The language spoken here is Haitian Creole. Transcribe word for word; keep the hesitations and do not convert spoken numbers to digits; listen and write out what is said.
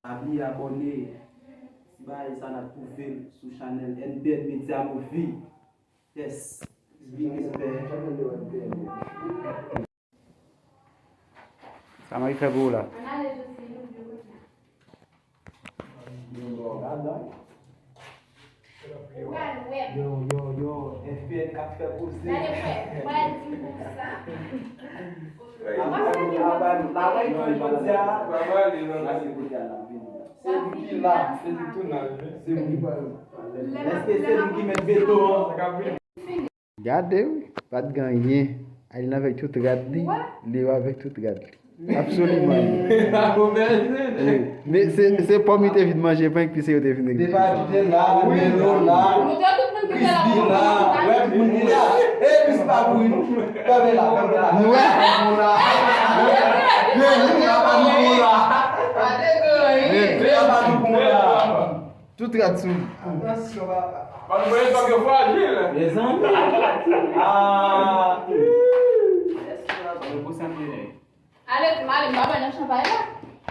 Pa bliye abòne. Ti bagay sa n ap twouve l sou chanèl N P N Media Movie. Yes. Big respect. Sa mari fè pou ou la? Yo, yo, yo, F P N k ap fè koze. Gade frè, mwen di konsa. Apa nou, apa nou, la rèy mwen jodi a. Se nou ki la, se nou ki pral. Èske se nou ki mèt veto an? Gade wi, pa t gen anyen. Alin avèk tout rad li, li avèk tout rad li. Absoliman. Wi. Men se, se pòm li te vin manje, pa enki se yo te vin regle. Depa li te la, melo la, Krispi la, wè moun li la. E Krispi pa pou nou. Kanpe la, kanpe la. Nou wè. Melo la. Melo la, pa nou la. Melo la, pa nou la. Tout rad sou li. Atansyon, papa. Mezanmi. Ah. Ale, ale, m pa bay nan chanpay la.